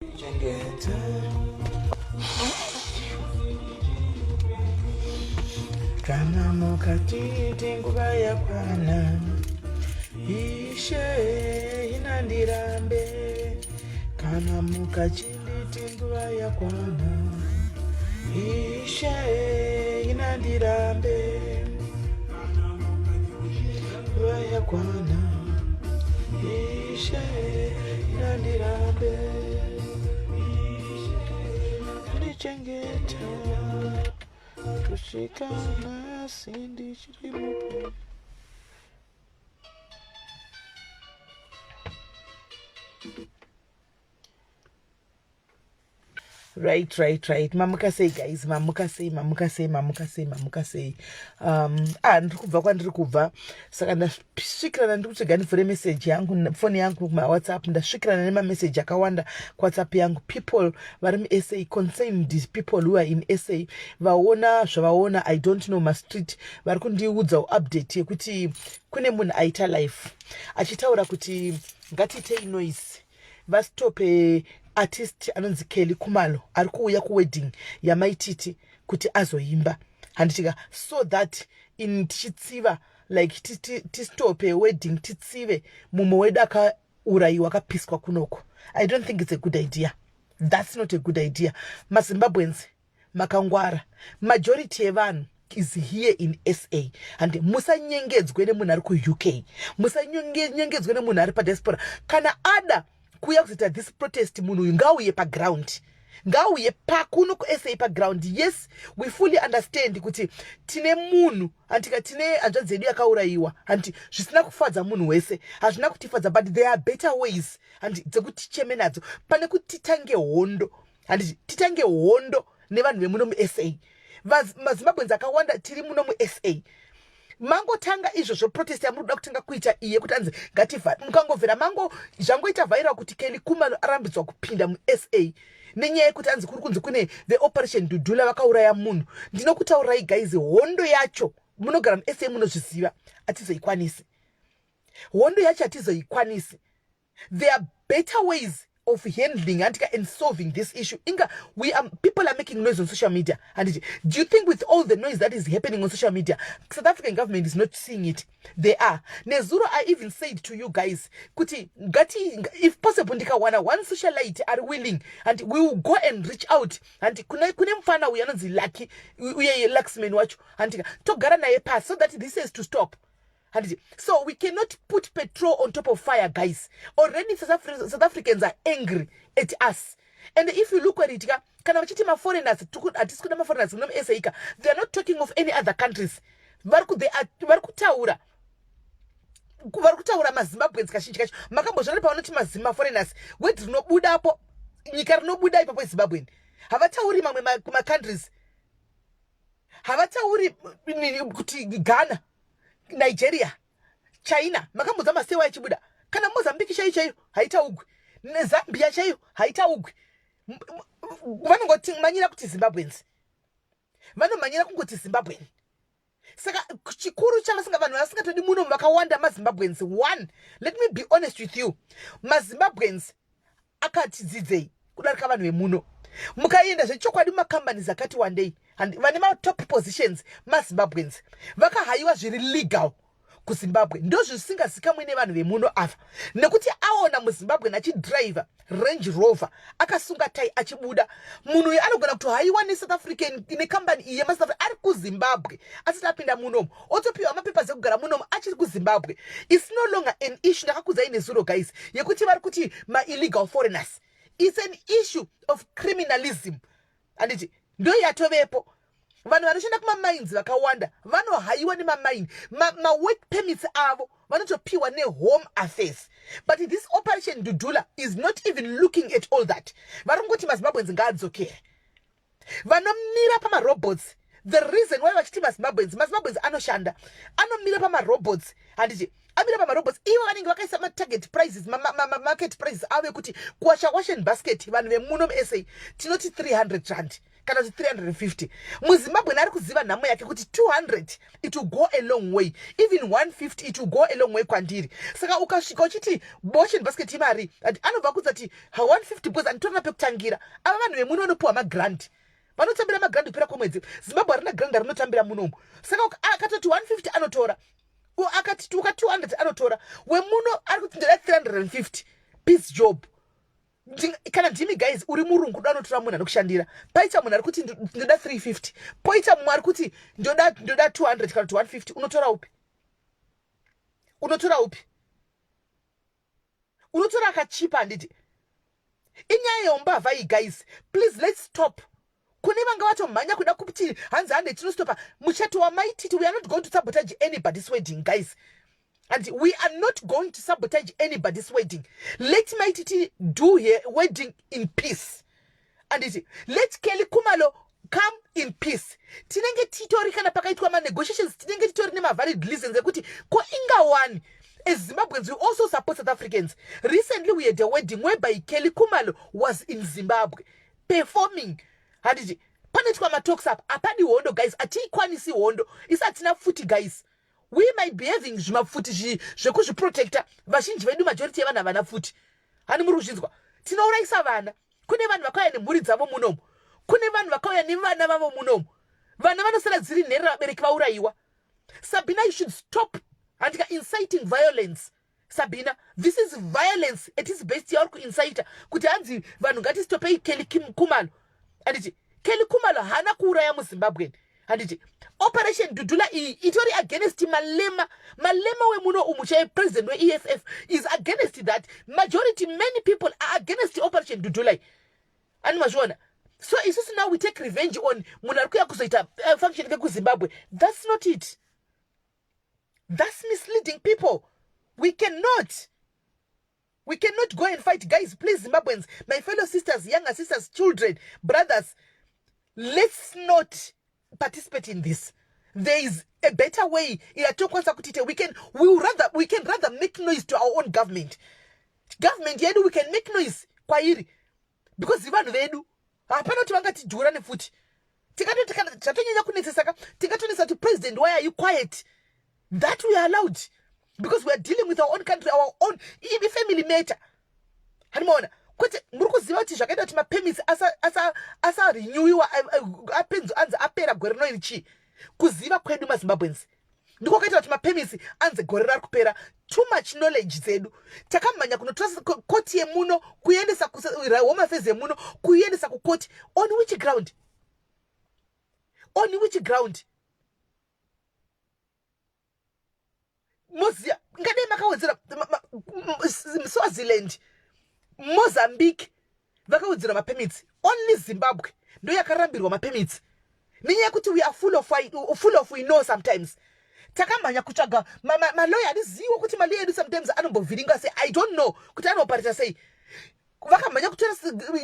Chengeta. Kana mukatiti nguva yakwana, Ishe inandirambe. Kana mukachinditi nguva yakwana, Ishe inandirambe. Nguva yakwana, Ishe inandirambe. Ndichengeta kusvika nhasi ndichiri mupenyu. Right, right, right. Mamuka sei guys? Mamuka sei, mamuka sei, mamuka sei, mamuka sei? Ndiri kubva kwandiri kubva, saka ndasvikirana, ndiri kutsvega ndivhure message yangu, foni yangu kumawhatsapp. Ndasvikirana nemameseji akawanda kuwhatsapp yangu. People vari muSA, concerned people who are in SA, vaona zvavaona, I don't know, mastreet vari kundiudza update yekuti kune munhu aita life achitaura kuti ngatiitei noise, vastope artist anonzi Kelly Khumalo ari kuuya kuwedding yaMaititi kuti azoimba, handitika, so that in tichitsiva, like tistope wedding, titsive mumwe wedu akaurayiwa, akapiswa kunoko. I don't think it's a good idea. That's not a good idea. MaZimbabweans makangwara, majority yevanhu is here in SA, and musanyengedzwe nemunhu ari kuUK, musanyengedzwe nemunhu ari padiaspora. Kana ada kuuya kuzoita this protest, munhu uyu ngauye paground, ngauye pakuno kuSA paground. Yes, we fully understand kuti tine munhu, handika, tine hanzvadzi yedu yakaurayiwa, handi zvisina kufadza munhu wese, hazvina kutifadza, but there are better ways, handi, dzekuti ticheme nadzo pane kuti titange hondo, handiti, titange hondo nevanhu vemuno muSA. MaZimbabweans akawanda tiri muno muSA. Mangotanga izvozvo, protest yamuri kuda kutanga kuita iye kuti anzi ngativha, mukangovhera mango zvangoita viral kuti Kelly Khumalo arambidzwa kupinda muSA nenyaya yekuti anzi kuri kunzi kune the Operation Dudula vakauraya munhu, ndinokutaurirai guys, hondo yacho, munogara muSA munozviziva, hatizoikwanisi. Hondo yacho hatizoikwanisi. There are better ways of handling, handika, and solving this issue. Inga we are people are making noise on social media, handiti? Do you think with all the noise that is happening on social media, South African government is not seeing it? They are. Nezuro I even said to you guys kuti ngati, if possible, ndikawana one socialite are willing and we will go and reach out, handi, kune mufana uyu anonzi Lucky, uye Luxman wacho, handika, togara naye pasi so that this has to stop, handiti? So we cannot put petrol on top of fire, guys. Already South Africans are angry at us, and if you look at it ka, kana vachiti maforeigners, hatisi kuda maforeigners muno muSA ka, they are not talking of any other countries. Vari kutaura maZimbabweans kazhinji kacho. Makambozvona pavanoti maforeigners, word rinobudapo, nyika rinobuda ipapo eZimbabweni. Havatauri mamwe macountries, havatauri kuti Ghana, Nigeria, China. Makambodza masewa achibuda, kana Mozambique chaiyo chaiyo haitaugwi, neZambia chaiyo haitaugwi. Vanongoti manyira kuti Zimbabweans, vanomhanyira kungoti Zimbabwean. Saka chikuru chavasinga, vanhu vasingatodi muno vakawanda maZimbabweans. One, let me be honest with you, maZimbabweans akati dzidzei kudarika vanhu vemuno. Mukaenda zvechokwadi mumacompanies akati wandei, vane matop positions maZimbabweans, vakahayiwa zviri legal kuZimbabwe. Ndo zvisingazikamwe nevanhu vemuno ava, nekuti aona muZimbabwe achidhiraivha Range Rover, akasunga tai, achibuda, munhu uyu anogona kutohayiwa neSouth African, nekambani iyi yemaSouth Africa, ari kuZimbabwe asati apinda munomu, otopiwa mapepas ekugara munomu achiri kuZimbabwe. It's no longer an issue, ndakakudzai nezuro guys, yekuti vari kuti maillegal foreigners. It's an issue of criminalism, handiti? Ndo yatovepo. Vanhu vanoshanda kumamines vakawanda vanohayiwa nemamine, mawork permits avo vanotopiwa neHome Affairs, but this Operation Dudula is not even looking at all that. Vari kungoti maZimbabweans ngaadzokere. Vanomira pamarobots, the reason why vachiti maZimbabweans, maZimbabweans anoshanda, anomira pamarobots, handiti? Amira pamarobots, ivo vanenge vakaisa matarget prices, market prices avo ekuti kuwasha washing basket, vanhu vemuno muSA tinoti 300 rand. kana kuti 350. MuZimbabwe ari kuziva nhamo yake kuti 200, it will go a long way. Even 150, it will go a long way kwandiri. Saka ukasvika uchiti washing basket imari, anobva kudza kuti 150 because anditorina pekutangira. Ava vanhu vemuno vanopiwa magrant, vanotambira magrant kupera kwemwedzi. Zimbabwe harina grant rinotambira munomu. Saka akatoti 150, anotora. Akati uka 200, anotora. Wemuno ari kuti ndoda 350, piece job. Kana ndimi guys, uri murungu, uda anotora munhu anokushandira, paita munhu ari kuti ndoda 350, poita mumwe ari kuti ndoda 200 kana kuti 150, unotora upi? Unotora upi? Unotora akachipa, handiti? Inyaya yeumbavha iyi, guys. Please, let's stop. Kune vanga vatomhanya kuda kuti hanzi hande tinostopa muchato waMaititi. We are not going to sabotage anybody's wedding, guys, and we are not going to sabotage anybody's wedding. Let Maititi do her wedding in peace, anditi? Let Kelly Kumalo come in peace. Tinenge titori, kana pakaitwa manegotiations, tinenge titori nemavalid reasons ekuti ko ingawani. As Zimbabweans, we also support South Africans. Recently we had a wedding whereby Kelly Kumalo was in Zimbabwe performing, handiti? Panoitwa matalks apa. Hapadi hondo, guys. Hatiikwanisi hondo isi. Hatina pfuti, guys. We might be having zvimapfuti zvekuzviprotecta. Vazhinji vedu, majority yevanhu havana pfuti. Hani muri kuzvinzwa? Tinourayisa vana. Kune vanhu vakauya nemhuri dzavo munomu. Kune vanhu vakauya nevana vavo munomu. Vana vanosara dziri nherera, vabereki vaurayiwa. Sabina, you should stop, handika, inciting violence. Sabina, this is violence at its best yauri kuincita, kuti hanzi vanhu ngatistopei Kelly Kumalo, handiti? Kelly Kumalo haana kuuraya muZimbabweni, handiti? Operation Dudula iyi itori against Malema. Malema wemuno umu chai, president weEFF, is against that. Majority, many people are against Operation Dudula iyi. Ani mazviona? So isusu now we take revenge on munhu ari kuya kuzoita function kekuZimbabwe. That's not it. That's misleading people. We cannot go and fight, guys. Please, Zimbabweans, my fellow sisters, younger sisters, children, brothers, let's not participate in this. There is a better way yatokwanisa kuti we can rather make noise to our own government. Government yedu, we can make noise kwairi because vanhu vedu. Hapana kuti vangatidhura nefuti. Tikatoti kana zvatonyanya kunetsesaka, tingatonetsa kuti, "President, why are you quiet?" That we are allowed because we are dealing with our own country, our own family matter. Hanimaona kwete? Muri kuziva kuti zvakaita kuti mapermits asarenewiwa, apenzo anzi apera gore rino iri, chii? Kuziva kwedu maZimbabweans ndiko kwaita kuti mapermits anzi gore rari kupera. Too much knowledge dzedu. Takamhanya kunotora koti yemuno, kuendesa Home Affairs yemuno, kuiendesa kukoti. On which ground? On which ground? Moziya ngadai makawedzera. Swaziland, Mozambique vakawedzera mapermits. Only Zimbabwe ndo yakarambirwa mapermits nenyaya yekuti we are full of we know. Sometimes takamhanya kutsvaga maloya. Handiziviwo kuti maloya edu sometimes anombovhiringa sei. I don't know kuti anooparata sei. Vakamhanya kutora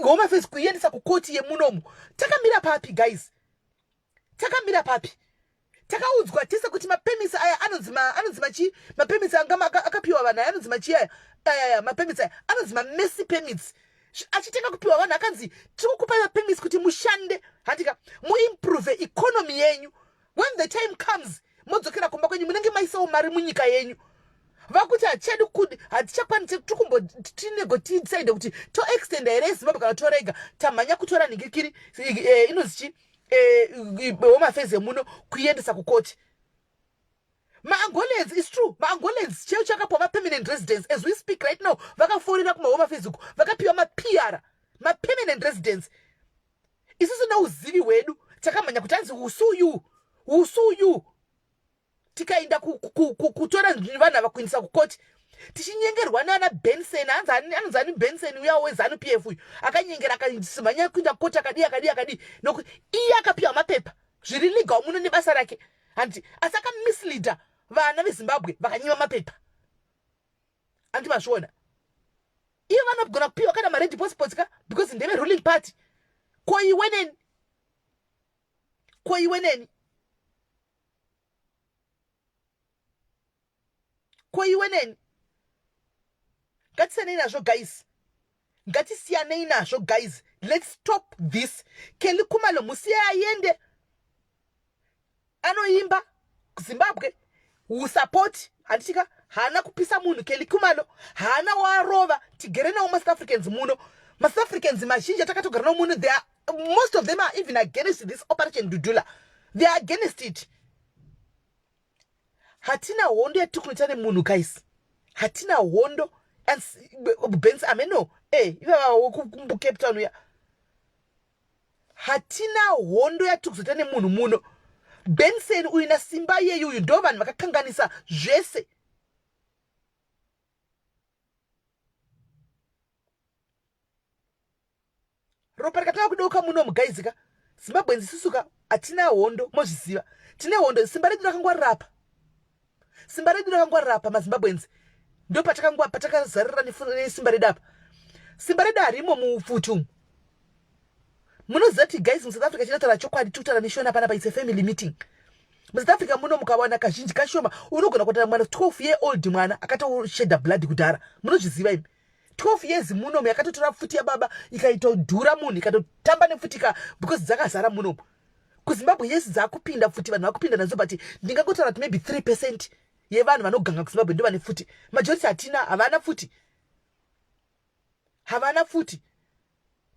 Home Affairs kuiendesa kukoti yemunomu. Takamira papi, guys? Takamira papi? Takaudzwa tese kuti mapermits aya anonzi machi, mapermits anga akapiwa vanhu aya anonzi machi aya aya mapermits aya anonzi mamercy permits. Achitenga kupiwa vanhu, akanzi tiri kukupai mapermits kuti mushande, handika, muimprove economy yenyu. When the time comes, modzokera kumba kwenyu, munenge maisawo mari munyika yenyu. Vakuti hatichadi, hatichakwanisi, tiri kumbotinegotisaide kuti toextenda here Zimbabwe kana torega. Tamhanya kutora nhingirikiri inonzi chi, Home Affairs emuno, kuiendesa kukoti. MaAngolans, is true, maAngolans chaivo chakapiwa mapermanent residence. As we speak right now, vakaforera kumaHome Affairs uku, vakapiwa maPR, mapermanent residence. Isusu neuzivi hwedu takamhanya kuti hanzi usuyu usuyu, tikaenda kutora vanhu ava kuendesa kukoti, tichinyengerwa nana Benson. Anonzi ani Benson uya weZANU PF uyu akanyengera, akasimhanya kuenda kukoti, akadii, akadii, akadii, nokuti iye akapiwa mapepa zviri legal muno nebasa rake, handiti? Asi akamisleada vana veZimbabwe, vakanyima mapepa. Handiti mazviona? Ivo vanogona kupiwa kana mared passports ka, because ndeve ruling party. Ko iwe neni? Ko iwe neni? Ko iwe neni? Ngatisanei nazvo, guys. Ngatisiyanei nazvo guys, let's stop this. Kelly Khumalo musiye aende anoimba kuZimbabwe, usupport handitika. Haana kupisa munhu Kelly Khumalo, haana waarova. Tigere nawo maSouth Africans muno, maSouth Africans mazhinji atakatogara nawo muno, they are, most of them are even against this Operation Dudula. They are against it. Hatina hondo yatiri kunoita nemunhu guys, hatina hondo. Bens ameno e ivava wekuCape Town uya, hatina hondo yatiri kuzoita nemunhu muno. Benson uyu naSimba iyeyu uyu ndo vanhu vakakanganisa zvese. Ropa rikatanga kudeuka muno, guys ka, Zimbabwe nzisusuka. Hatina hondo, mozviziva. Tine hondo, simba redu rakangwarira apa, simba redu rakangwarira apa. MaZimbabweans ndo patakazarira nesimba redu apa. Simba redu harimo mupfuti umu. Munoziva kuti guys, muSouth Africa, chinotaura chokwadi, tikutaura neShona panapa, it's a family meeting. MuSouth Africa muno mukawana kazhinji kashoma unogona kuita mwana 12 year old, mwana akatoshedha blood kudhara. Munozviziva imi, 12 years munomu yakatotora pfuti yababa, ikaitodhura munhu, ikatotamba nepfuti ka, because dzakazara munomu. KuZimbabwe, yes, dzakupinda pfuti, vanhu vakupinda nadzo, but ndingangotaura kuti maybe 3% yevanhu vanoganga kuZimbabwe ndo vane pfuti. Majority hatina, havana pfuti, havana pfuti.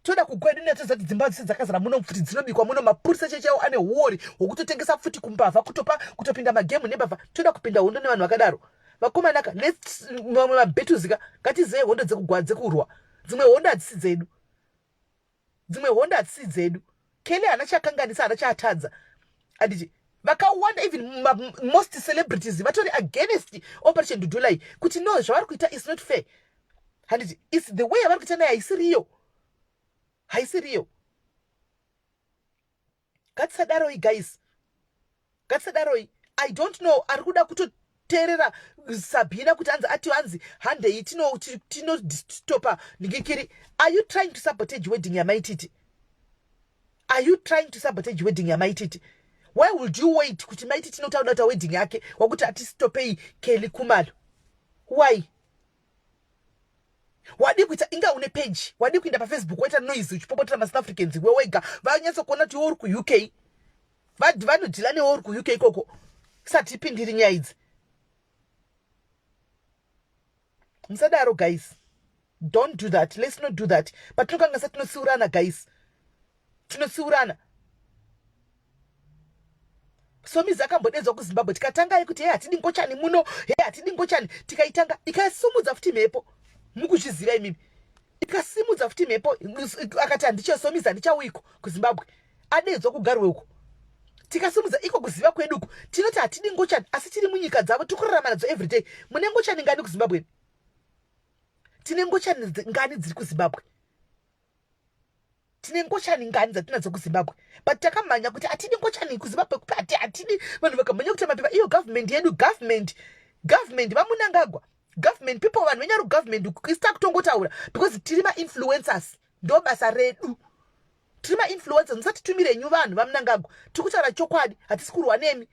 Toda kugwedu netoziva kuti dzimba dzese dzakazara muno pfuti dzinobikwa muno. Mapurisa chechaiwo ane uori hwekutotengesa pfuti kumbavha, kutopa, kutopinda magemu nembavha. Toda kupinda hondo nevanhu vakadaro? Vakomanaka, mamwe mabhetuzika, ngatizive hondo dzekugwa dzekurwa. Dzimwe hondo hadzisi dzedu, dzimwe hondo hadzisi dzedu. Kelly haana chakanganisa, haana chaatadza, anditi? Vakawanda, even most celebrities vatori against Operation Dudula, kuti no, zvavari kuita is not fair, handiti? Is the way yavari kuita nayo haisiriyo, haisiriyo. Ngatisadaroi guys, ngatisadaroi. I don't know ari kuda kutoteerera Sabhina kuti anzi ati hanzi handei tinostopa ndingikiri. Are you trying to sabotage wedding yaMaititi? Are you trying to sabotage wedding yaMaititi? Why would you wait kuti Maititi notaura kuita wedding yake, wakuti atisitopei Kelly Khumalo? Why wadi kuita inga une page? Wadi kuenda paFacebook waita noise uchipopotera maSouth Africans iwe wega, vanyatsokuona kuti iwe uri kuUK, vanodhila newe uri kuUK ikoko? Satipindiri nyaya idzi, musadaro guys. Don't do that, let's not do that. But tinokangasa, tinosiurana guys, tinosiurana. Somizi akambodedzwa kuZimbabwe, tikatanga yekuti he, hatidi ngochani muno, he, hatidi ngochani. Tikaitanga, ikasimudza futi mhepo. Mukuzviziva imimi, ikasimudza futi mhepo. Akati handichesomizi, handichauyiko kuZimbabwe. Adedzwa kugarwe uko, tikasimudza iko kuziva kweduku. Tinoti hatidi ngochani, asi tiri munyika dzavo, tiri kurarama nadzo everyday. Mune ngochani ngani kuZimbabwe? Tine ngochani ngani dziri kuZimbabwe? Tine ngochani ngani dzatinadzo kuZimbabwe? But takamhanya kuti hatidi ngochani kuZimbabwe kupi, hati hatidi. Vanhu vakamhanya kuita mapepa. Iyo government yedu, government, government, vaMnangagwa government people, vanhu venyaru government, isi takutongotaura because tiri mainfluencers, ndo basa redu. Tiri mainfluencers, musatitumirenyu vanhu vaMnangagwa. Tiri kutaura chokwadi, hatisi kurwa nemi,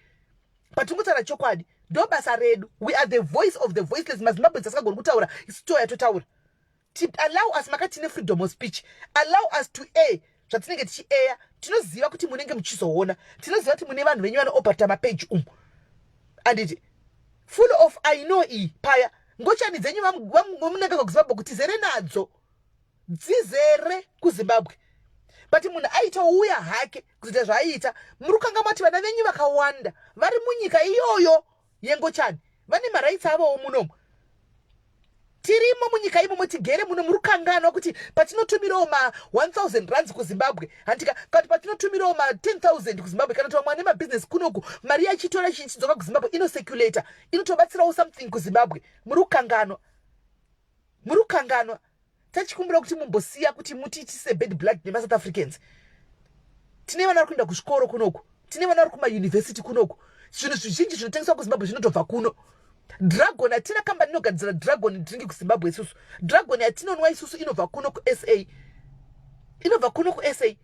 but tiri kutaura chokwadi, ndo basa redu. We are the voice of the voiceless. MaZimbabweans asingagoni kutaura, isu toya totaura. Allow us, makati tine freedom of speech, allow us to air zvatinenge tichieya. Tinoziva kuti munenge muchizoona, tinoziva kuti mune vanhu venyu vanooperata mapeji umu, anditi? Full of, I know iyi paya ngochani dzenyu vaMnangagwa kuZimbabwe kuti zere nadzo, dzizere kuZimbabwe. But munhu aitouya hake kuzoita zvaaiita. Muri kukanga mati vana venyu vakawanda vari munyika iyoyo yengochani vane marights avowo munomu. Tirimo munyika imomo, tigere muno. Muri kukanganwa kuti patinotumirawo ma1000 rands kuZimbabwe, handika? Kati patinotumirawo ma10 000 kuZimbabwe, kana kuti vamwe vane mabhizinesi kunoku, mari yachitora ichidzoka kuZimbabwe, inocirculata, inotobatsirawo something kuZimbabwe. Muri kukanganwa, muri kukanganwa. Tachikumbira kuti mumbosiya kuti mutiitise bad blood nemaSouth Africans. Tine vana vari kuenda kuzvikoro kunoku, tine vana vari kumayunivhesiti kunoku. Zvinhu zvizhinji zvinotengeswa kuZimbabwe zvinotobva kuno. Dragon, hatina kambani inogadzira Dragon drink kuZimbabwe isusu. Dragon yatinonwa isusu inobva kuno kuSA, inobva kuno kuSA.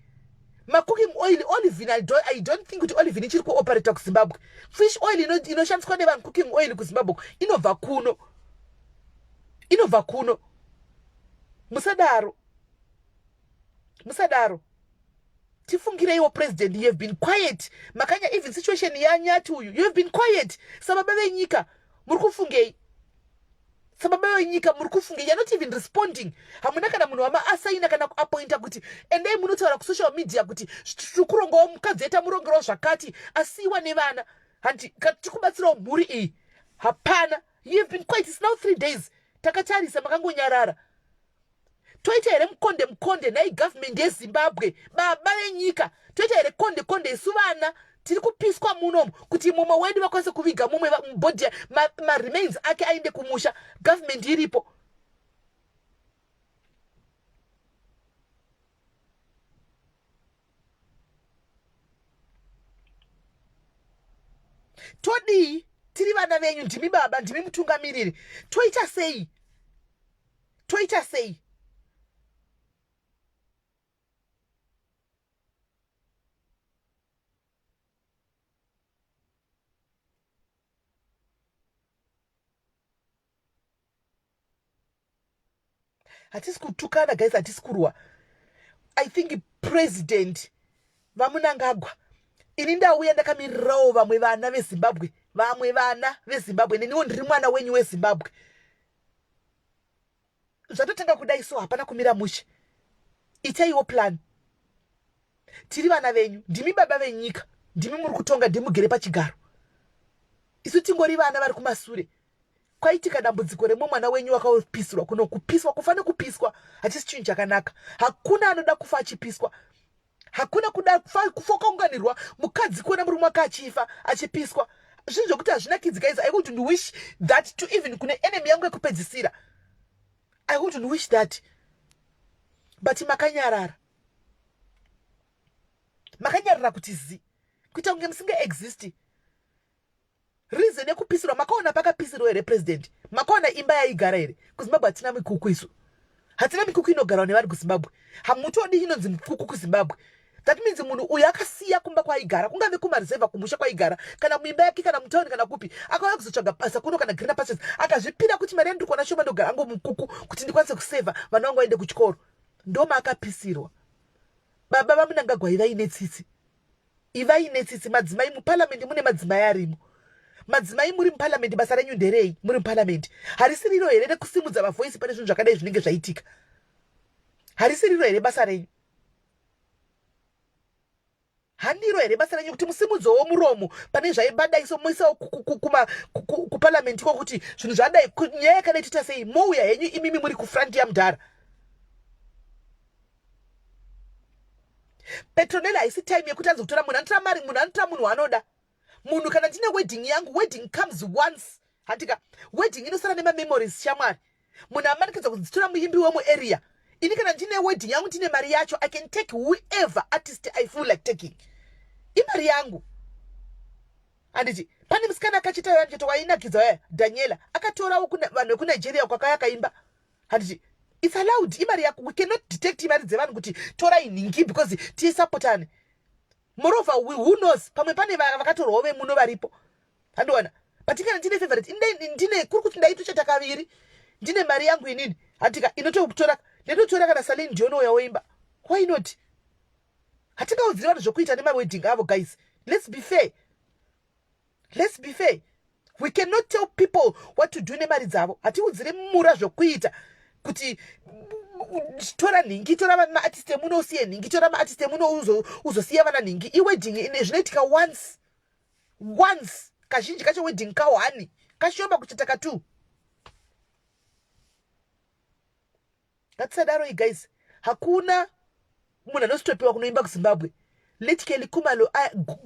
Macooking oil, Olivine, I don't think kuti Olivine ichiri kuoperata kuZimbabwe. Fish oil inoshandiswa nevanhu, cooking oil kuZimbabwe, inobva kuno, inobva kuno. Musadaro. Musadaro. Tifungireiwo president, you have been quiet. Makanya even situation yanyati uyu, you have been quiet. Sababa venyika, muri kufungei? Sababa venyika muri kufungei? You're not even responding. Hamuna kana munhu wamaasaina kana kuapointa kuti endai munotaura kusocial media kuti tiri kurongawo mukadzi aita murongero zvakati asiiwa nevana. Hanti tiri kubatsirawo mhuri iyi. Hapana. You have been quiet. It's now 3 days. Takatarisa makangonyarara. Toita here mukonde mukonde nhai government yeZimbabwe, baba venyika? Toita here konde konde isu vana tiri kupiswa munomu kuti mumwe wedu vakwanise kuviga mumwe body maremains ma ake aende kumusha? Government iripo. Todii tiri vana venyu? Ndimi baba, ndimi mutungamiriri. Toita sei? Toita sei? Hatisi kutukana guys, hatisi kurwa. I think president vaMunangagwa, ini ndauya ndakamirirawo vamwe vana veZimbabwe, vamwe vana veZimbabwe. Neniwo ndiri mwana wenyu weZimbabwe. Zvatotanga kudai so hapana kumira mushe. Itaiwo plan. Tiri vana venyu, ndimi baba venyika, ndimi muri kutonga, ndimugere pachigaro. Isu tingori vana vari kumasure. Kwaitika dambudziko remwe mwana wenyu wakapisirwa kuno. Kupiswa, kufa nekupiswa hachisi chinhu chakanaka. Hakuna anoda kufa achipiswa. Hakuna kuda kufa ukaunganirwa mukadzi kuona murume wake achifa achipiswa. Zvinhu zvekuti hazvinakidzi guys. I wouldn't wish that to even kune enemy yangu yekupedzisira. I wouldn't wish that. But makanyarara, makanyarara kuti zi kuita kunge musinga existi. Reason yekupisirwa, makaona pakapisirwa here president? Makaona imba yaigara here? KuZimbabwe hatina mikuku isu, hatina mikuku inogarwa nevanhu kuZimbabwe. Hamutodi inonzi mikuku kuZimbabwe. That means munhu uyu akasiya kumba kwaaigara, kungave kumareserva kumusha kwaigara, kana muimba yake, kana mutauni, kana kupi, akauya kuzotsvaga basa kuno kana greener pastures, akazvipira kuti mari yandiri kuona shoma, ndogara angu mukuku kuti ndikwanise kusevha vana vangu vaende kuchikoro. Ndomaakapisirwa. Baba vaMunangagwa, ivai netsitsi, ivai netsitsi. Madzimai muparliament, mune madzimai arimo. Madzimai muri muparliament, basa renyu nderei muri muparliament? Harisi riro here rekusimudza mavoisi pane zvinhu zvakadai zvinenge zvaitika? Harisi riro here basa renyu? Handiro here basa renyu kuti musimudzewo muromo pane zvaibadai? So moisawo kuparliament iko kuti zvinhu zvadai, nyaya yakadai toita sei? Mouya henyu imimi muri kufront yamudhara. Petronella, haisi time yekuti anzi kutora munhu anotora mari, munhu anotora munhu waanoda. Munhu kana ndine wedding yangu, wedding comes once, handika? Wedding inosara nemamemories, shamwari. Munhu amanikidzwa kuti dzitora muimbi wemuarea. Ini kana ndine wedding yangu, ndine mari yacho, I can take whoever artist I feel like taking. Imari yangu, handiti? Pane musikana akachita muchato wainakidza waya, Daniela, akatorawo vanhu vekuNigeria kwakauya akaimba, handiti? It's allowed, imari yako. We cannot detect imari dzevanhu kuti torai nhingi because tisapotane. Moreover, who knows, pamwe pane vakatorwawo vemuno varipo, handiwana. But kana ndine favorite, ndine kuri kuti ndaitochata kaviri, ndine mari yangu inini, handika? Inototora, ndinotora kana Celine Dion uya woimba. Why not? Hatingaudziri vanhu zvokuita nemawedding avo guys. Let's be fair, let's be fair. We cannot tell people what to do nemari dzavo. Hatiudziri mura zvokuita kuti tora nhingi, tora maartist emuno usiye nhingi, tora maartist emuno uzosiya vana nhingi. Iwedding zvinoitika once, once. Kazhinji kacho wedding ka1, kashoma kuchata ka2. Ngatisadaro guys. Hakuna munhu anostopiwa kunoimba kuZimbabwe. Let Kelly Khumalo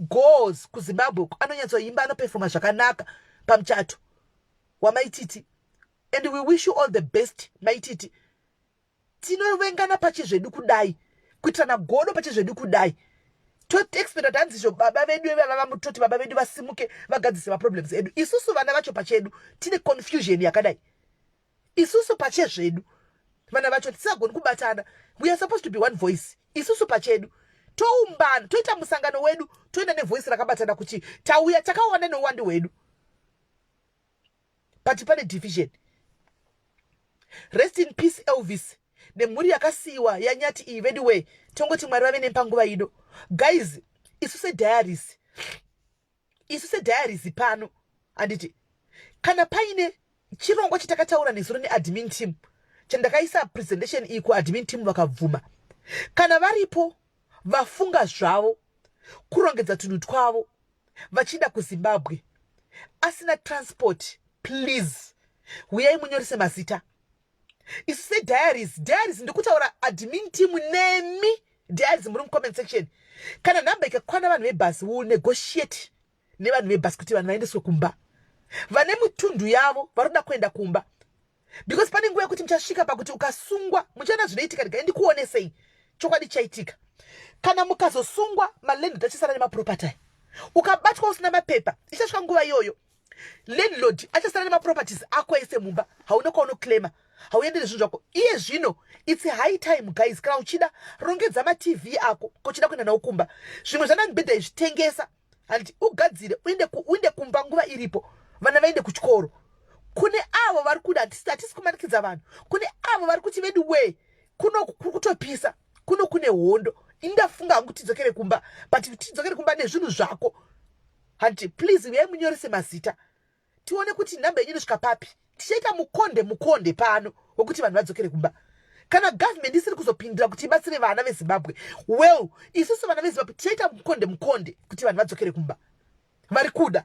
goes kuZimbabwe, anonyatsoimba, anopefoma zvakanaka pamuchato wamaititi, and we wish you all the best, Maititi. Tinovengana pachezvedu kudai, kuitirana godo pachezvedu kudai, toexpecta kuti hanzizvo baba vedu vava vamutoti baba vedu vasimuke vagadzise maproblems edu. Isusu vana vacho pachedu tine confusion yakadai. Isusu pachezvedu vana vacho tisagoni kubatana. We are supposed to be one voice. Isusu pachedu toumbana, toita musangano wedu, toenda nevoice rakabatana kuti tauya takawana neuwandu hwedu, but pane division. Rest in peace, Elvis. Nemhuri yakasiyiwa yaNyati iyi veduwee tongoti Mwari vave nempanguva ino. Guys isu sediaries isu sediaries pano handiti kana paine chirongwa chatakataura nezuro neadmin team chandakaisa presentation iyi kuadmin team vakabvuma kana varipo vafunga zvavo kurongedza tunhu twavo vachida kuzimbabwe asina transport please huyai munyorese mazita isu sediaries diaries ndikutaura admin team nemi diaries muri mucomment section kana nhamba ikakwana vanhu vebhasi will negotiate nevanhu vebhasi kuti vanhu vaendeswe kumba vane mitundu yavo vari kuda kuenda kumba because pane nguva yekuti muchasvika pakuti ukasungwa muchaona zvinoitika regai ndikuonesei chokwadi chaitika kana mukazosungwa malandlord achasara nemaproperty ukabatwa usina mapepa ichasvika nguva iyoyo landlord achasara nemaproperties ako ese mumba hauna kwaunoclaima hauende nezvinhu zvako iye zvino its high time guys kana uchida rongedza matv ako kochida kuenda nawo kumba zvimwe zvana mibhedha izvitengesa handiti ugadzire uende uende kumba nguva iripo vana vaende kuchikoro kune avo vari kuda hatisi kumanikidza vanhu kune avo vari kuti vedu wee kuno kuri kutopisa kuno kune hondo indafunga hangu tidzokere kumba but tidzokere kumba nezvinhu zvako handiti please uyai munyorese mazita tione kuti nhamba yenyu inosvika papi tichaita mukonde mukonde pano wekuti vanhu vadzokere kumba kana government isiri kuzopindira kuti ibatsire vana vezimbabwe well isusu vana vezimbabwe tichaita mukonde mukonde kuti vanhu vadzokere kumba vari kuda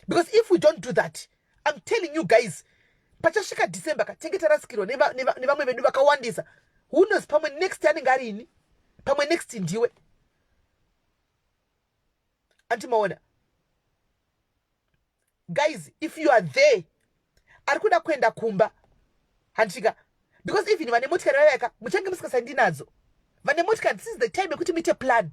because if we don't do that im telling you guys pachasvika december ka tenge tarasikirwa nevamwe vedu vakawandisa who knows pamwe next anenge ari ini pamwe next ndiwe anti maona guys if you are there ari kuda kuenda kumba handitika because even vane motikari vaveka muchange musingasandi nadzo vane motikari this is the time yekuti muite plan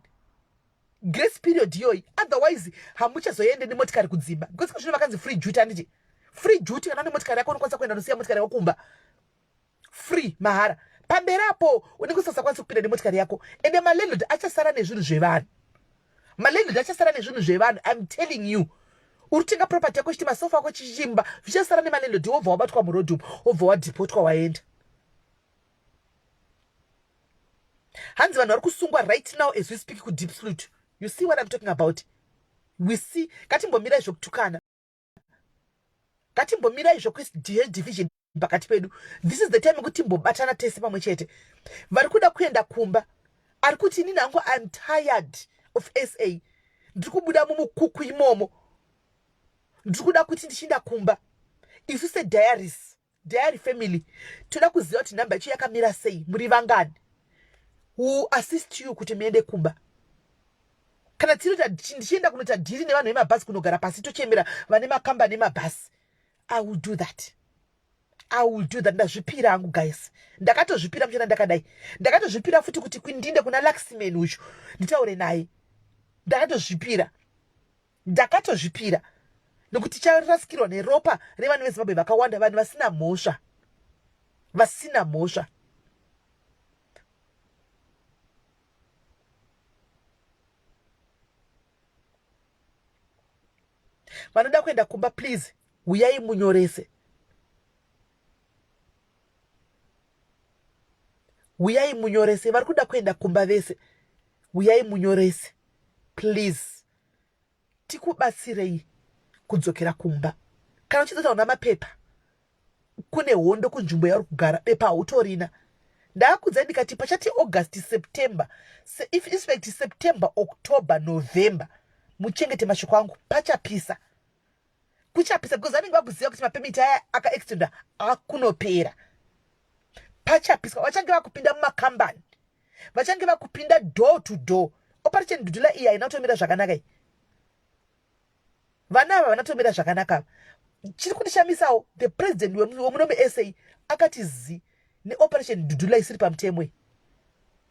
grace period iyoyi otherwise hamuchazoende nemotikari kudzimba because zvino vakanzi free duty handiti free duty kana une motikari yako unokwanisa kuenda nosiya motikari yako kumba free mahara pamberi apo unenge usasakwanisi kupinda nemotikari yako ende malandlord achasara nezvinhu zvevanhu malandlord achasara nezvinhu zvevanhu im telling you uri kutenga property yako chiti masofa ako chichimba zvichasara nemalandlord wobva wabatwa muroad umu wobva wadhipotwa waenda hanzi vanhu vari kusungwa right now as we speak kudeep slut you see what im talking about we see ngatimbomirai zvekutukana ngatimbomirai zvekudivision pakati pedu this is the time yekuti timbobatana tese pamwe chete vari kuda kuenda kumba ari kuti inini hangu iam tired of sa ndiri kubuda mumukuku imomo ndiri kuda kuti ndichiinda kumba isu sediaries diary family toda kuziva kuti nhamba yacho yakamira sei muri vangani who assist you kuti muende kumba kana tiri ndichienda kunoita dhiri nevanhu vemabhazi kunogara pasi tochemera vane makambani emabhasi i will do that i will do that ndazvipira hangu guys ndakatozvipira muchana ndakadai ndakatozvipira futi kuti kwindinde kuna luxman uyu nditaure naye ndakatozvipira ndakatozvipira nokuti charasikirwa neropa revanhu vezimbabwe vakawanda vanhu vasina mhosva vasina mhosva vanoda kuenda kumba please huyai munyorese huyai munyorese vari kuda kuenda kumba vese huyai munyorese please tikubatsirei kudzokera kumba kana uchizoita una mapepa kune hondo kunzvimbo yauri kugara bepa hautorina ndaakudzai ndikati pachati august september se, if inspect september october november muchengete mashoko angu pachapisa kuchapisa because vanenge vakuziva kuti mapemiti aya akaextenda akunopera pachapiswa vachange vakupinda mumakambani vachange vakupinda door to door operation dudula iyi haina kutomira zvakanaka iyi vana ava vana tomira zvakanaka ava chiri kundishamisawo the president wemuno musa akati zi neoperation dudula isiri pamutemo iyi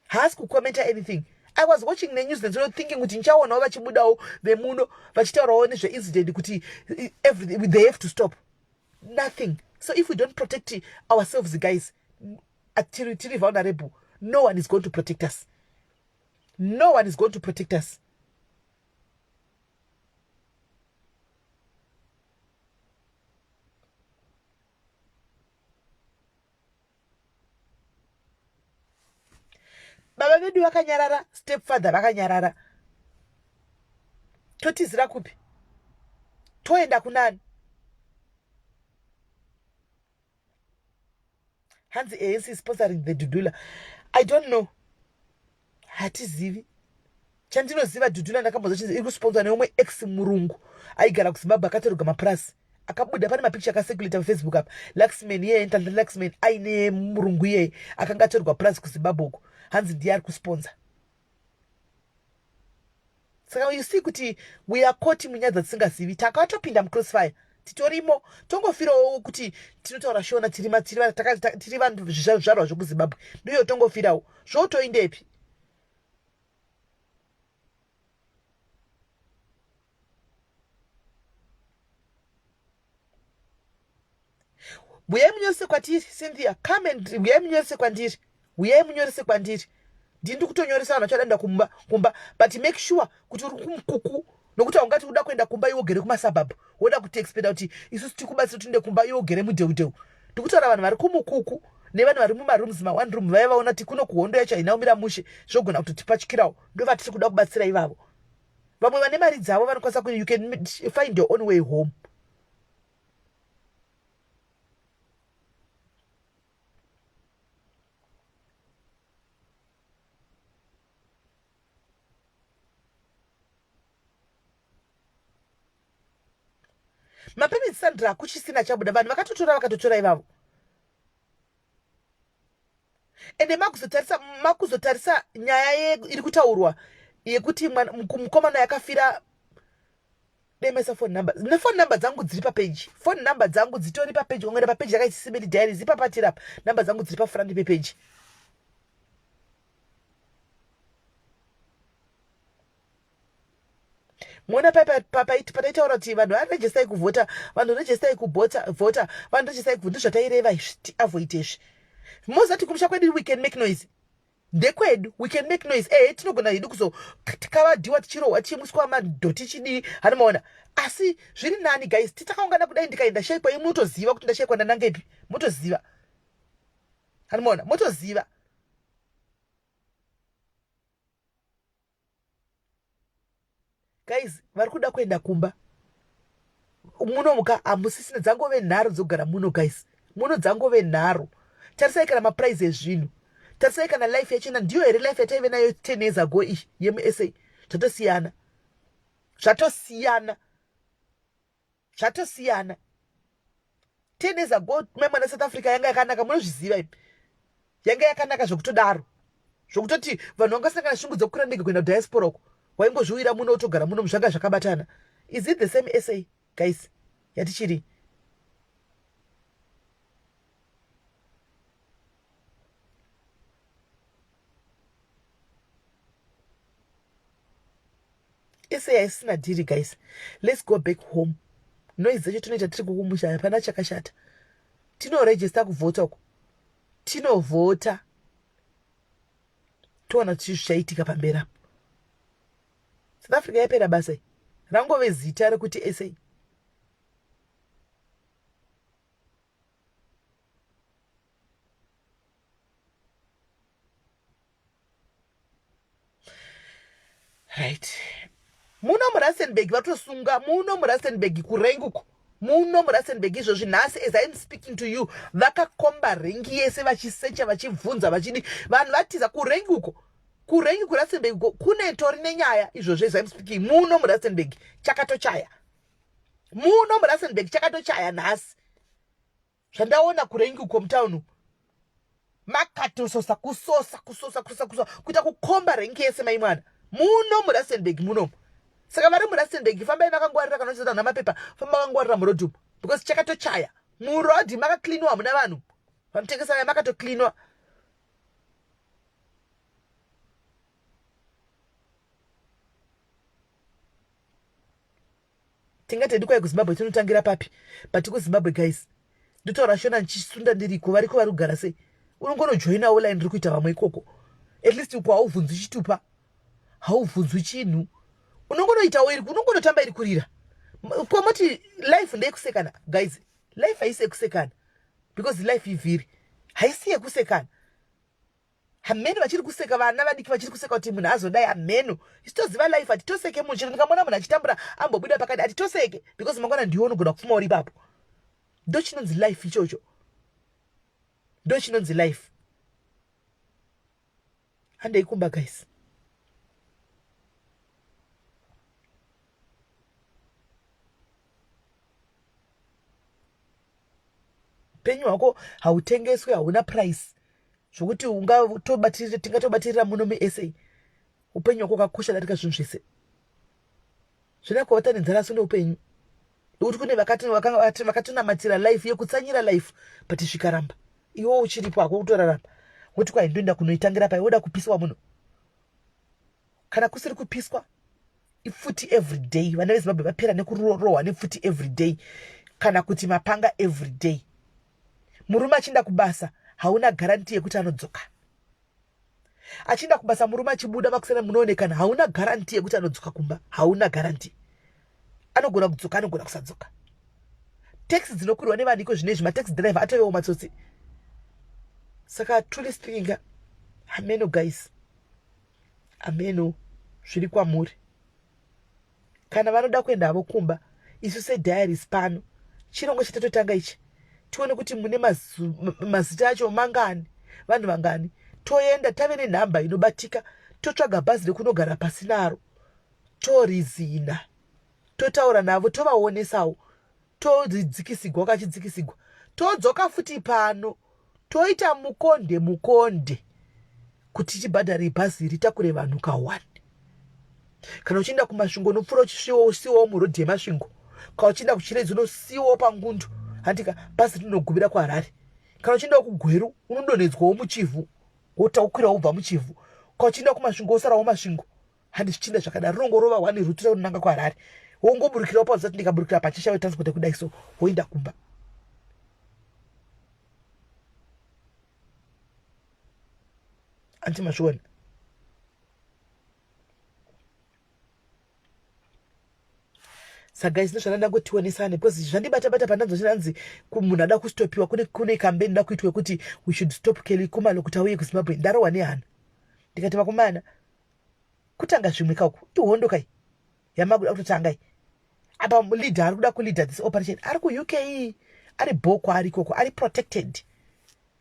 haasi kucommenta anything i was watching nenews nezuro thinking kuti ndichaonawo vachibudawo vemuno vachitaurawo nezveincident kuti everything they have to stop nothing so if we don't protect ourselves guys tiri tiri vulnerable no one is going to protect us no one is going to protect us Baba vedu vakanyarara, step father vakanyarara. Totizira kupi? Toenda kunani? Hanzi ANC is sponsoring the Dudula. I don't know. Hatizivi. Chandinoziva Dudula ndakambonzwa chinzi iri kusponsor neumwe ex murungu aigara kuZimbabwe akatorerwa mapurasi akabuda pane mapicture akaseculator pafacebook apa Luxman iyeye Nhlanhla Luxman aine murungu iyeye akanga atorerwa purasi kuZimbabwe uko hanzi ndiye ari kusponsor. Saka you see kuti we are caught munyaya dzatisingazivi takatopinda mucrossfire titorimo tongofirawo kuti tinotaura shona tiri tiri vanhu zvizvarwa zvekuzimbabwe ndiyo tongofirawo zvotoindepi Huyai munyorese kwatiri Cynthia, come and huyai munyorese kwandiri. Huyai munyorese kwandiri. Ndini ndikutonyoresa vanhu vachada kuenda kumba, kumba but make sure kuti uri kumukuku nokuti haungati uda kuenda kumba iwe ugere kumasabhabhu woda kuti expecta kuti isusu tikubatsira kuti uende kumba iwe ugere mudeudeu. Ndikutaura vanhu vari kumukuku nevanhu vari mumarooms ma one room vaya vaona kuti kuno kuhondo yacho haina kumira mushe zvogona kutotipatyirawo ndovatiri kuda kubatsira ivavo. Vamwe vane mari dzavo vanokwanisa ku you can find your own way home. Mapermit Sandra hakuchisina chabuda vanhu vakatotora vakatotora ivavo ende makuzotarisa makuzotarisa nyaya iri kutaurwa yekuti mukomana yakafira demesa phone number nephone number dzangu dziri papeji phone number dzangu dzitori papeji wangoenda papeji yakaiti simeli diaries ipapatira apa number dzangu dziri pafront pepeji Mona pataitaura kuti vanhu varegistai kuvhota, vanhu registai kubhota, vhota, vanhu registai kuvhota, ndozvataireva izvi, tiavoid izvi. Moziva kuti kumusha kwedu we can make noise. Ndekwedu, we can make noise. Ehe, tinogona hedu kuzokavadhiwa tichirohwa tichimuswa madhoti chidii, hani maona. Asi zviri nani guys, titakaungana kudai ndikaenda shaikwa imwe mutoziva kuti ndashaikwa ndanangepi, motoziva. Hani maona, motoziva. Guys vari kuda kuenda kumba muno muka hamusisina dzangove nharo dzokugara muno guys muno dzangove nharo tarisai kana maprice ezvinhu tarisai kana life yachona ndiyo here life yataive nayo 10 years ago iyi yemusa zvatosiyana zvatosiyana zvatosiyana 10 years ago mai mwana South Africa yanga yakanaka munozviziva imi yanga yakanaka zvekutodaro zvekutoti vanhu vanga vasina kana shungu dzekukwira ndege kuenda kudiaspora uko waingozviwira muno wotogara muno zvanga zvakabatana is it the same sa guys yatichiri Ese yaisina dhiri guys. Let's go back home. Noise dzacho tinoita tiri kukumusha hapana chakashata. Tinoregister kuvhota uko. Tinovhota. Toona kuti zvichaitika pamberi apo. South Africa yapera basa iyi. Rangove zita rekuti SA. Right. Muno muRustenburg vatosunga muno muRustenburg kurengi uko muno muRustenburg izvozvi nhasi as I'm speaking to you vakakomba rengi yese vachisecha vachibvunza vachidi vanhu vatiza kurengi uko kurengi kuRustenburg uko kune tori nenyaya izvozvi as I'm speaking muno muRustenburg chakatochaya muno muRustenburg chakatochaya nhasi zvandaona kurengi uko mutown umu makatososa kusosa kusosa kusosa kusosa kuita kukomba rengi yese mai mwana muno murustenburg munomu saka vari murustenburg fambai vakangwarira kana uchizota namapepa famba vakangwarira murodhi umu because chakatochaya murodhi makaklinwa hamuna vanhu vanotengesa vaya makatoklinwa Tingati hedu kwai kuZimbabwe tinotangira papi but kuZimbabwe guys ndotaura shona ndichisunda ndiriko variko vari kugara sei unongonojoinawo line riri kuita vamwe ikoko at least uko haubvunzwi chitupa haubvunzwi chinhu unongonoitawo iri unongonotamba iri kurira komoti life ndeyekusekana guys life haisi yekusekana because life ivhiri haisi yekusekana. Hameno vachiri kuseka vana vadiki vachiri kuseka kuti munhu azodai hameno. Isu toziva life hatitoseke munhu chero ndikamuona munhu achitambura ambobuda pakati hatitoseke because mangwana ndiwe unogona kupfuma uri ipapo. Ndochinonzi life ichocho. Ndochinonzi life. Handei kumba guys. Upenyu hwako hautengeswi hauna price zvokuti ungatobatirira tingatobatirira muno musa upenyu hwako wakakosha darika zvinhu zvese zvina kuvata nenzara asi neupenyu nekuti kune vakatonamatira life yekutsanyira life but zvikaramba iwo uchiripo hako kutorarama woti kwai ndoenda kunoitangira pai woda kupiswa muno kana kusiri kupiswa ipfuti everyday vana vezimbabwe vapera nekurohwa nepfuti everyday kana kuti mapanga everyday murume achienda kubasa hauna garanti yekuti anodzoka achienda kubasa murume achibuda makusena munoonekana hauna garanti yekuti anodzoka kumba hauna garanti anogona kudzoka anogona kusadzoka taxi dzinokwirwa nevanhu iko zvino izvi mataxi driver atovewo matsotsi saka truly speaking hameno guys Hameno zviri kwamuri. Kana vanoda kuenda havo kumba, isu sediaries pano chirongwa chatatotanga ichi tione kuti mune mazita acho mangani, vanhu vangani, toenda tave nenhamba inobatika, totsvaga bhazi rekunogara pasi naro, torizina, totaura navo, tovaonesawo, todzikisigwa kachidzikisigwa, todzoka futi pano toita mukonde mukonde kuti tibhadhare bhazi ritakure vanhu ka1 kana uchienda kumasvingo unopfuura uchisiwawo murodhi yemasvingo kana uchienda kuchiredzi unosiwawo pangundu handika bhazi rinogumira kuharare kana uchiendawo kugweru unodonhedzwawo muchivhu wotakwirawo ubva muchivhu kana uchienda kumasvingo wosarawo masvingo handi zvichienda zvakadaro rinongorova one route raunonanga kuharare wongoburukirawo pauzati ndikaburukira pachishave transport yekudai so woenda kumba anti mazviona saka guys ndozvana ndangotionesane because zvandibata bata pandanzwa chinanzi munhu ada kustopiwa kune kune campaign ida kuitwa yekuti we should stop Kelly Khumalo kuti auye kuZimbabwe ndarohwa nehana ndikati vakomana kutanga zvimwe kauku ihondo kai yamakuda kutotanga iyi apa leader ari kuda kuleader this operation ari kuuk ari bho kwaari ikoko ari protected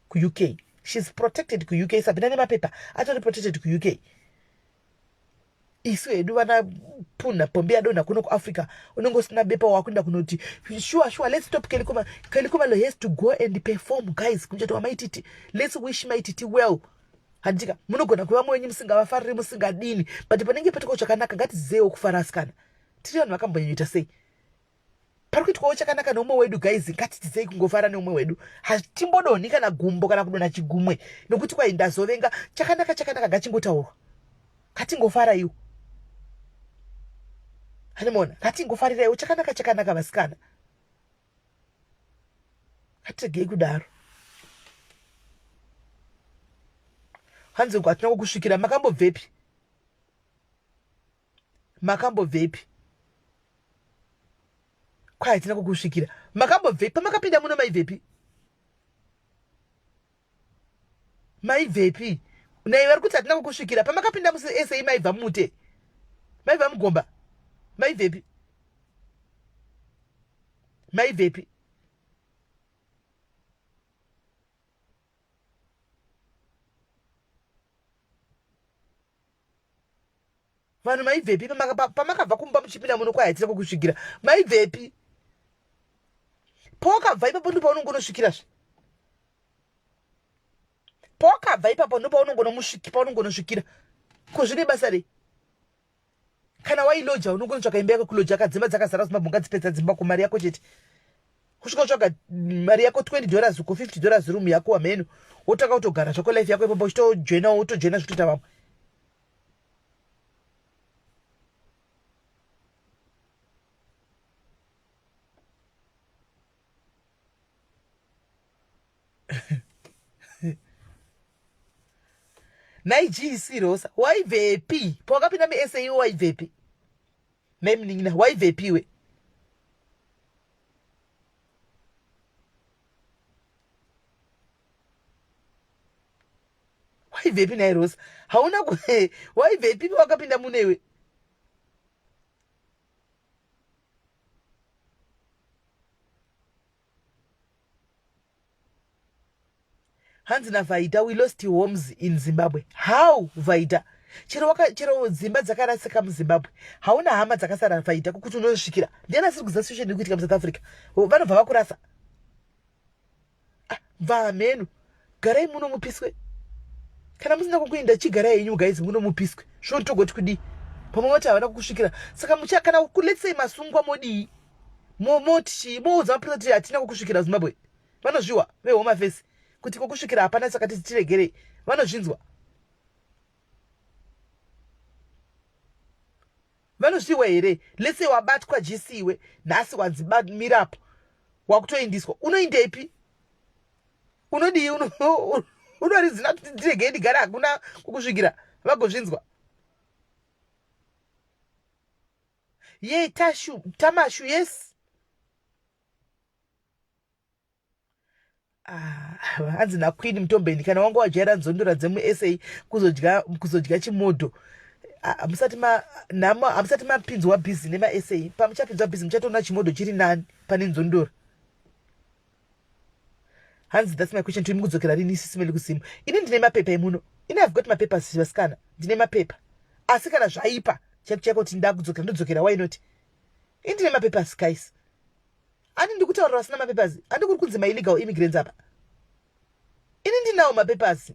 kuuk shes protected kuuk sabhina nemapepa atori protected kuuk isu hedu vana punha pombi yadonha kuno kuafrica unenge usina bepa wakuenda kunoti sure sure let's stop kelikuma kelikuma has to go and perform guys kumuchato wamaititi let's wish maititi well handika munogona kuva mwenyu musingavafariri musingadini but panenge patiko chakanaka ngatizivewo kufara asikana tiri vanhu vakambonyanyoita sei pari kuitwawo chakanaka neumwe wedu guys ngatidzidzei kungofara neumwe wedu hatimbodonhi kana gumbo kana kudonha chigumwe nokuti kwai ndazovenga chakanaka chakanaka ngachingotaurwa ngatingofara iwo hanimona ngatingofariraiwo chakanaka chakanaka vasikana ngatiregei kudaro hanzi uko hatina kukusvikira makambobvepi makambobvepi kwai hatina kukusvikira makambobvepi pamakapinda muno maibvepi maibvepi nai vari kuti hatina kukusvikira pamakapinda musi ese maibva mute maibva mugomba maibvepi maibvepi Vanhu maibvepi pamakabva kumba muchipinda muno kwai hatina kukusvikira maibvepi pawakabva ipapo ndipo paunongonosvikirazve pawakabva ipapo ndipo paunongonosvikira ko zvine basa rei kana wailoja unongonotsvaka imba yako kuloja ka dzimba dzakazara zimbabwe ungadzipedza dzimba ko mari yako chete kusvika utsvaga mari yako 20 dollars uko 50 dollars room yako wamheno wotanga kutogara zvako life yako ipapo uchitojoinawo wotojoina zvikutoita vamwe nhai gc rosa waibvepi pawakapinda musa iwe waibvepi nhai munin'ina waibvepi iwe Waibvepi nhai Rosa? Hauna waibvepi wakapinda muno iwe? Hanzi naVaida we lost homes in Zimbabwe. How Vaida? Chero waka chero dzimba dzakarasika muZimbabwe. Hauna hama dzakasara Vaida kukuti unosvikira. Ndiani asiri kuziva situation iri kuitika muSouth Africa? Vanobva vakurasa. Ah, bva hameno. Garai muno mupiswe. Kana musina kukuinda chigarai henyu guys muno mupiswe. Zvino togoti kudii? Pamwe vati havana kukusvikira. Saka mucha kana let's say masungwa modii? Moti chii? Moudza mapurisa kuti hatina kukusvikira Zimbabwe. Vanozviwa vehome affairs kuti kokusvikira hapana saka tiregerei. Vanozvinzwa. Vanozviwa here? Let's say wabatwa GC iwe nhasi wanzi mirapo wakutoindiswa. Unoindepi? Unodii? Unorizina kuti ndiregei ndigare hakuna kukusvikira vagozvinzwa. Ye tashu tamashu yes. Ah, hanzi naqueen mutombeni kana wanga wajaira nzondora dzemusa kuzodya kuzodya chimodho ah, hamusati ma nhamo hamusati mapinzwa busy nemasa pamuchapinzwa busy muchatoona chimodho chiri nani pane nzondora hanzi that's my question to mukudzokera rini sisimeli kusimu ini ndine mapepa emuno ini i've got mapapers vasikana ndine mapepa asi kana zvaipa chaiko chaiko kuti ndakudzokera ndodzokera why not ini ndine mapapers guys Ani ndikutaurira vasina mapapers andi kuri kunzi maillegal immigrants apa ini ndinawo mapapers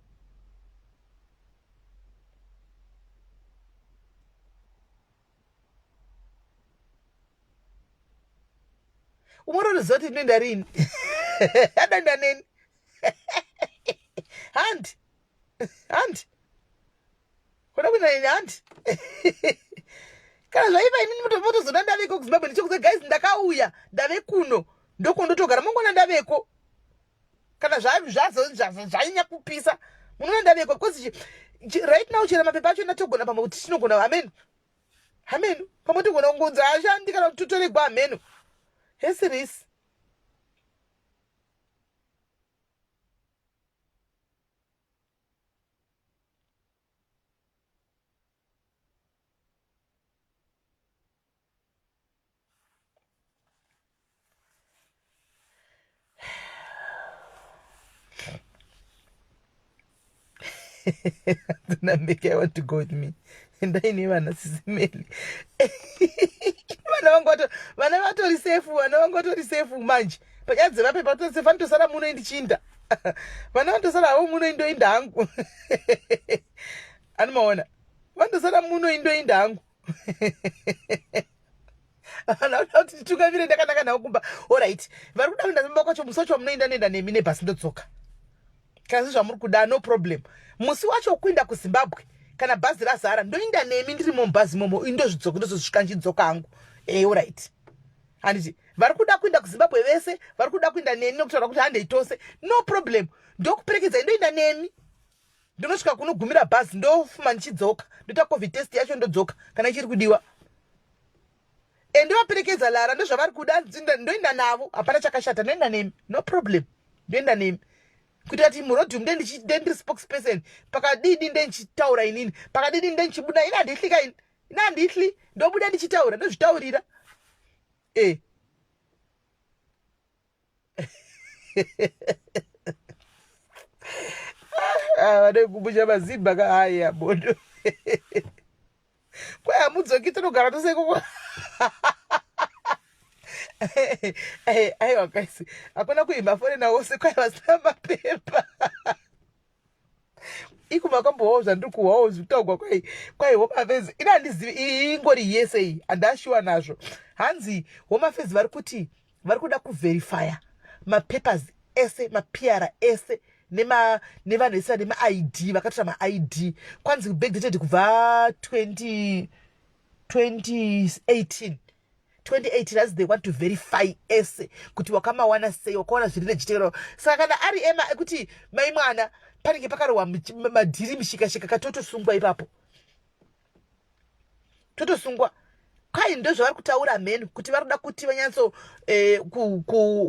umwe unotoziva kuti ndinoenda rini adoenda neni handi handi kuda kuenda neni handi kana zvaiva inini motozoda ndaveko kuzimbabwe ndichikuza guys ndakauya ndave kuno ndokondotogara mongona ndaveko kana zvainya kupisa munoona ndaveko because right now chera mapepa acho ndatogona pamwe kuti tinogona hameno hameno pamwe togona kungonzi ashandi kana kuti totoregwa hameno hesirisi Ndinambeke, I want to go with me. Ndaine vana sisimeli. Vana vangu vato vana vatori safe, vana vangu vatori safe manje. Panyaya dzemapepa vatori safe, vanotosara muno indichinda. Vana vanotosara havo muno indoinda hangu. Anomaona. Vanotosara muno indoinda hangu. Vana vanoda kuti nditungamire ndakanaka navo kumba. Alright. Vari kuda kuenda kumba kwacho musi wacho wamunoenda nenda nemi nebhasi ndodzoka. Kana sezvamuri kuda no problem. Musi wacho wekuenda kuZimbabwe kana bhazi razara ndoenda nemi ndirimo mubhazi imomo indozvidzoka ndozosvika ndichidzoka hangu. Eh alright. Handiti vari kuda kuenda kuZimbabwe vese vari kuda kuenda neni nokutaura kuti handei tose no problem. Ndokuperekedzai ndoenda nemi. Ndinosvika kunogumira bhazi ndofuma ndichidzoka ndoita covid test yacho ndodzoka kana ichiri kudiwa. E ndovaperekedza Lara ndozvavari kuda ndoenda navo hapana chakashata ndoenda nemi no problem ndoenda nemi kuitira kuti muroad umu ndendiri spokesperson pakadidi ndendichitaura inini pakadidi ndendichibuda ini handihli ka ini ini handihli ndobuda ndichitaura ndozvitaurira e ah, vane kumusha mazimba ka haya bodo kwai hamudzoki tinogara tose ikoko aiwa guys hakuna kuimba forena wose kwai vasina mapepa iko makambowawo zvandiri kuhwawo zvitaugwa kwai kwai home affairs ini handizivi iyi ingori yese iyi handashuwa nazvo hanzi home affairs vari kuti vari kuda kuverifya mapapers ese mapr ese nevanhu vese vane maid vakatora maid kwanzi backdated kubva 20 2018 2018 as they want to verify ese kuti wakamawana sei wakawana zviri legitimate saka kana ari ema ekuti mai mwana panenge pakarohwa madhiri mishikashika katotosungwa ipapo totosungwa kwai ndozvavari kutaura mheni kuti vari kuda kuti vanyatso eh,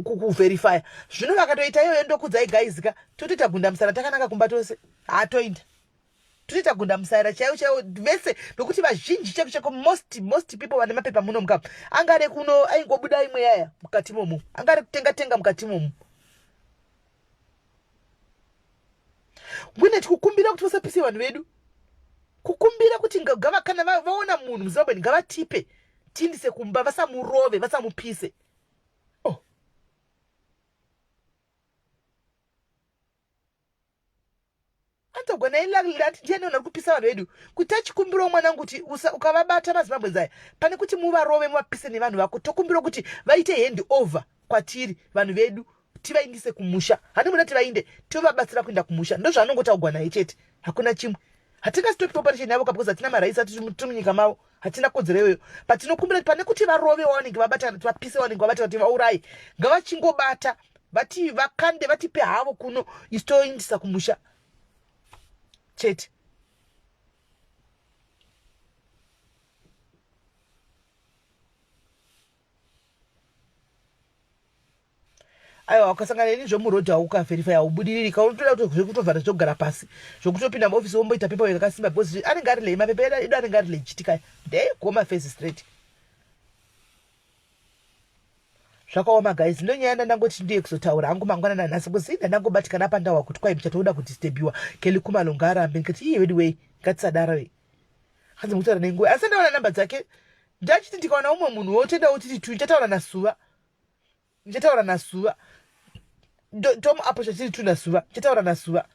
kuverifya zvino vakatoita iyoyo ndokudzai guys ka totoita gunda musana takanaka kumba tose hatoinda. Totoita gunda musaira chaiwo chaiwo vese nokuti vazhinji chaiko chaiko most most people vane mapepa muno muka anga ari kuno aingobuda imwe yaya mukati momo anga ari kutenga tenga mukati momo. Gwine tikukumbira kuti vasapise vanhu vedu. Kukumbira kuti ngava kana vaona munhu muZimbabwe ngavatipe tiindise kumba vasamurove vasamupise. Oh. Anzogona ilati ndiani unari kupisa vanhu vedu kuti tachikumbirawo mwanangu kuti ukavabata maZimbabweans aya pane kuti muvarove muvapise nevanhu vako tokumbirawo kuti vaite hand over kwatiri vanhu vedu tivaindise kumusha handi muda tivainde tovabatsira kuenda kumusha ndozvaanongotaugwa naye chete hakuna chimwe hatingasitopi operation yavo ka because hatina maraisi atiri munyika mavo hatina kodzero iyoyo but tinokumbira kuti pane kuti varove wavanenge vabata kana kuti vapise wavanenge vabata kuti vauraye ngavachingobata vati vakande vatipe havo kuno isu toindisa kumusha chete aiwa ukasangana neni zvemuroad haukaverify haubudiriri kaunotoda kuti zvekutovhara zvekugara pasi zvekutopinda muofisi womboita pepa yakasimba because anenge ari lei mapepa edu anenge ari legit kaya ndeyegoma face straight Zvakaoma guys ndonyaya ndandangoti ndiye kuzotaura hangu mangwanana nhasi because ndandangobatikana apa ndawa kuti kwai muchatoda kudisturbiwa Kelly Khumalo ngaarambe ndikati iye wedu wei ngatisadaro wei hanzi mukutaura nenguva asi ndaona namba dzake ndachiti ndikaona umwe munhu wotoendawo tiri tu ndichataura nasuva ndichataura nasuva tomuaposha tiri tu nasuva ndichataura nasuva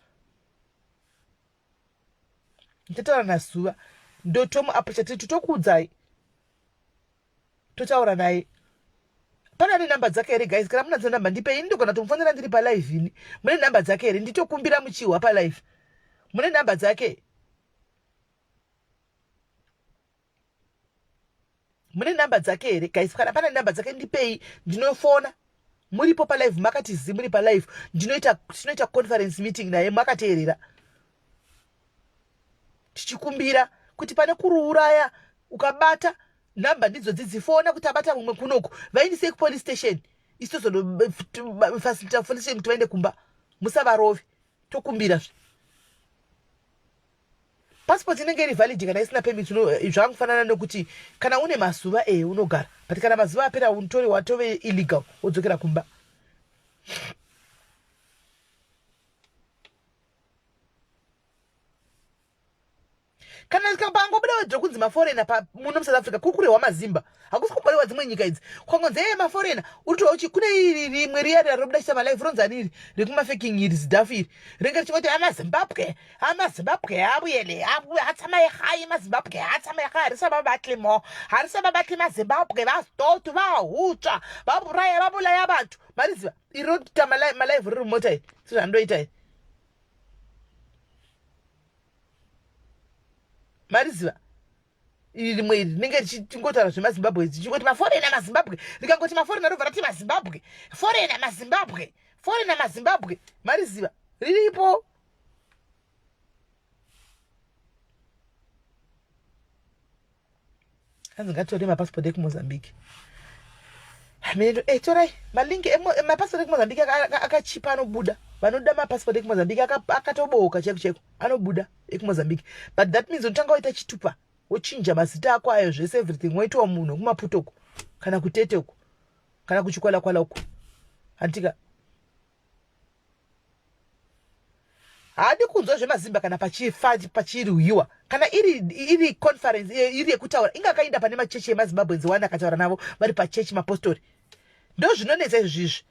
ndichataura nasuva ndotomuaposha tiri tu tokuudzai totaura naye pane ane number dzake here guys kana munadzo number ndipei ini ndogona tomufonera ndiri palive ini mune number dzake here nditokumbira muchihwa palive mune number dzake mune number dzake here guys kana pane number dzake ndipei ndinofona muripo palive makati zi muri palive ndinoita tinoita conference meeting naye makateerera tichikumbira kuti pane kuruuraya ukabata number ndidzo dzidzifona kuti abata mumwe kunoku vaindisei kupolice station isu tozonofacilita police station kuti vaende kumba musavarove tokumbira zve passport inenge iri valid kana isina permit eh, zvakangofanana nekuti kana une mazuva e unogara but kana mazuva apera unotore watove illegal wodzokera kumba Kana pangobuda word rokunzi maforena muno muSouth Africa kuri kurehwa mazimba hakusi kumborewa dzimwe nyika idzi kwangonzi ee maforena uri kutoa uchi kune iri rimwe riya riya robuda chita malife ronzi ani iri rekumafaking iri zidhafu iri ringe richingoti amazimbabwe amazimbabwe abuyele atsamaehai mazimbabwe atsamaehai harisababatli mo harisababatli mazimbabwe vastotu vahutsva vaburaya vabulaya vantu mariziva iri rokuita malive riri mumota iri sezvandoita iri mariziva iri rimwe iri rinenge richingotaura zvemazimbabwe richingoti maforena mazimbabwe rikangoti maforena robva rati mazimbabwe forena mazimbabwe forena mazimbabwe mariziva riripo hanzi ngatitore mapasipoti ekumozambique hameno e eh, torai malinki mapasipoti ekumozambique akachipa anobuda vanoda mapasipoti ekumozambique akatobooka chaiko chaiko anobuda ekumozambique but that means unotanga waita chitupa wochinja mazita ako ayo zvese everything woitawo munhu wekumaputo uko kana kutete uko kana kuchikwalakwala uko hantika haadi kunzwa zvemazimba kana pachirwiwa kana iri iri conference eh, iri yekutaura inga akainda pane machechi emazimbabwenzi wani akataura navo vari pachechi mapostori ndo zvinonetsa izvizvi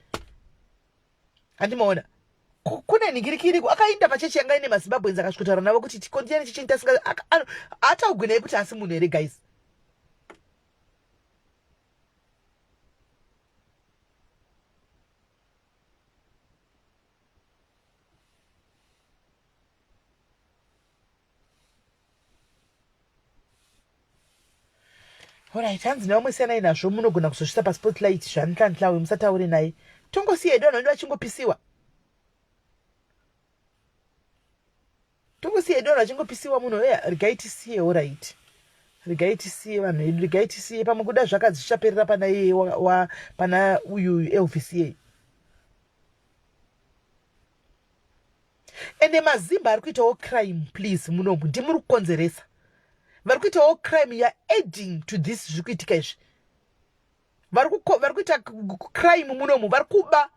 handimaona kune nhingirikiriko akainda pachechi yanga ine mazimbabwenzi akasvikotaura navo kuti tikondiyani chechi tasinga ataugwi naye kuti asi munhu here guys Alright, hanzi nevamwe siyanai nazvo munogona kuzosvitsa paspotlight zvanhlanhlawe musataure naye tongosiya hedu vanhu vedu vachingopisiwa tongosiya hedu vanhu vachingopisiwa muno eya regai tisiye orit regai tisiye vanhu vedu regai tisiye pamwe kuda zvakadzi zvichaperera pana iye pana uyu elvis iyeye. Ende mazimba ari kuitawo crime, please, munomu ndimuri kukonzeresa. Vari kuitawo crime, ya adding to this zviri kuitika izvi. Vari kuita crime munomu, vari kuba.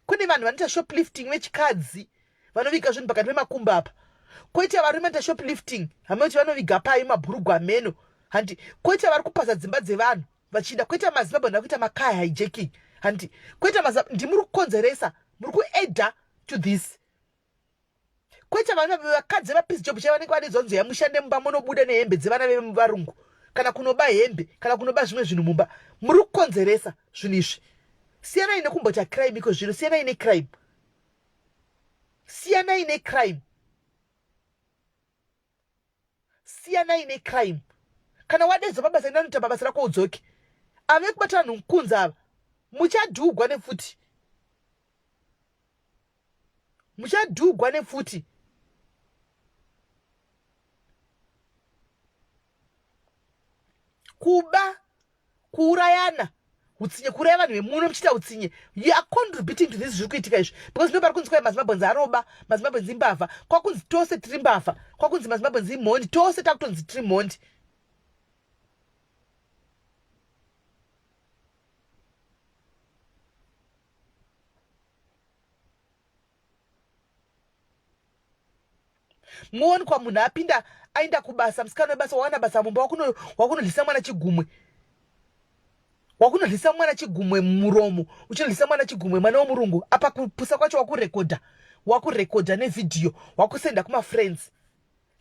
Kune vanhu vanoita shoplifting vechikadzi, vanoviga zvinhu pakati pemakumba apa. Koita varume vanoita shoplifting, hameno kuti vanoviga pai mabhurugwa meno handi. Koita vari kupaza dzimba dzevanhu vachida. Koita mazimbabwe vari kuita macar hijacking handi. Koita ndimuri kukonzeresa, muri kuadda to this. Koita vana vakadzi vapiece job chaivo vanenge vane dzonzo yamushande mumba, munobuda nehembe dzevana vevarungu, kana kunoba hembe, kana kunoba zvimwe zvinhu mumba. Muri kukonzeresa zvinhu izvi. Siyanai nekumbota crime iko zvino, siyanai necrime, siyanai necrime, siyanai necrime. Kana wadedzwa pabasa, enda noita pabasa rako udzoke. Ave kubata vanhu nkunzi ava, muchadhugwa nepfuti, muchadhugwa nepfuti. Kuba, kuurayana, utsinye, kuuraya vanhu vemuno muchiita utsinye, you are contributing to this zviri kuitika izvi, because ndo pari kunzi kwai mazimbabweans aroba, mazimbabweans imbavha, kwakunzi tose tiri mbavha, kwakunzi mazimbabweans imhondi, tose takutonzi tiri mhondi. Muonikwa munhu apinda aenda kubasa, musikana webasa wawana basa mumba, wakunodlisa mwana chigumwe, wakunodlisa mwana chigumwe muromo, uchinodlisa mwana chigumwe, mwana womurungu. Apa kupusa kwacho, wakurekodha, wakurekodha nevhidhiyo, wakusenda kumafriends.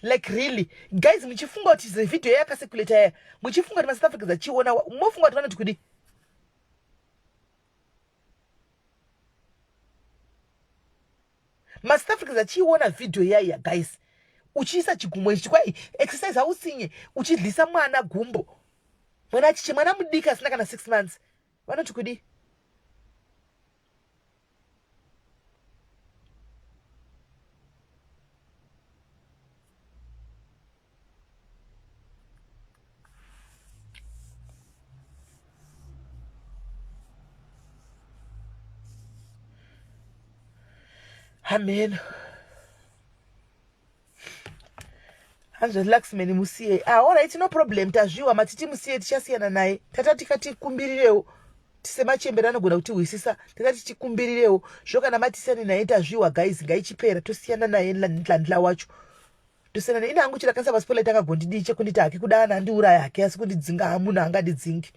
Like really guys, muchifunga kuti vhidhiyo yakasekuleta yaya, muchifunga kuti masouth Africans achiona, mofunga kuti vanoti kudi? MaSouth Africans achiiona vhidhiyo yaiya guys, uchiisa chigumwe ichi, kwai exercise hautsinye, uchidlisa mwana gumbo, mwana achiche, mwana mudiki asina kana 6 months, vanoti kudi? Amen. Hanzi Luxman musiye. Ah, alright, no problem, tazviwa matiti musiye, tichasiyana naye. Tata tikatikumbirirewo tisemachembere anogona kutihwisisa, tata tikumbirirewo zvo kana matisiyane naye, tazviwa guys, ngaichipera tosiyana naye ndlandla wacho, tosiyana naye. Ine hangu chirakanisa pasipolite akagondidii chekunditi hake kudana andiuraya hake, asi kundidzinga hamunhu angadidzingi.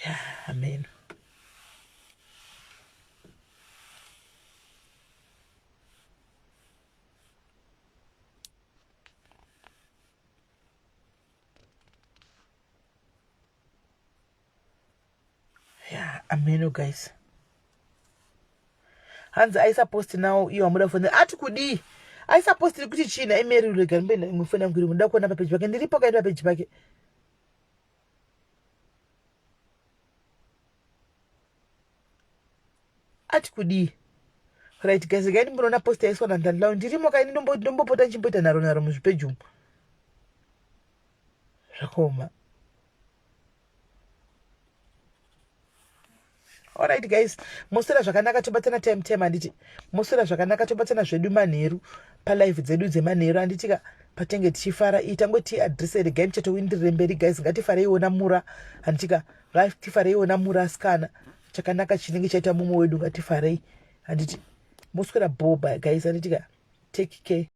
Yeah, amen. Yeah, ameno guys. Hanzi aisa post now, iyo amuda foni ati kudii? Aisa post iri kuti chii? Emeri rega ndimboenda imwe foni yangu iri muda kuona papeji pake. Ndiripo kaenda papeji pake. Ati kudii? Right guys, regai ndimbonoona post yaiswa naNdlandlawo. Ndirimo kaini, ndombopota ndichimboita nharo nharo muzvipeji umu. Zvakaoma. Alright guys, moswera zvakanaka, tobatana time time, handiti? Moswera zvakanaka, tobatana zvedu manheru palive dzedu dzemanheru, handitika? Patenge tichifara iyi tangoti adrese, regai muchato uindirire mberi guys. Ngatifareiwo namura, handitika? Ngatifareiwo namura asikana, chakanaka chinenge chaita mumwe wedu, ngatifarei, handiti? Moswera bhoba guys, handitika? Take care.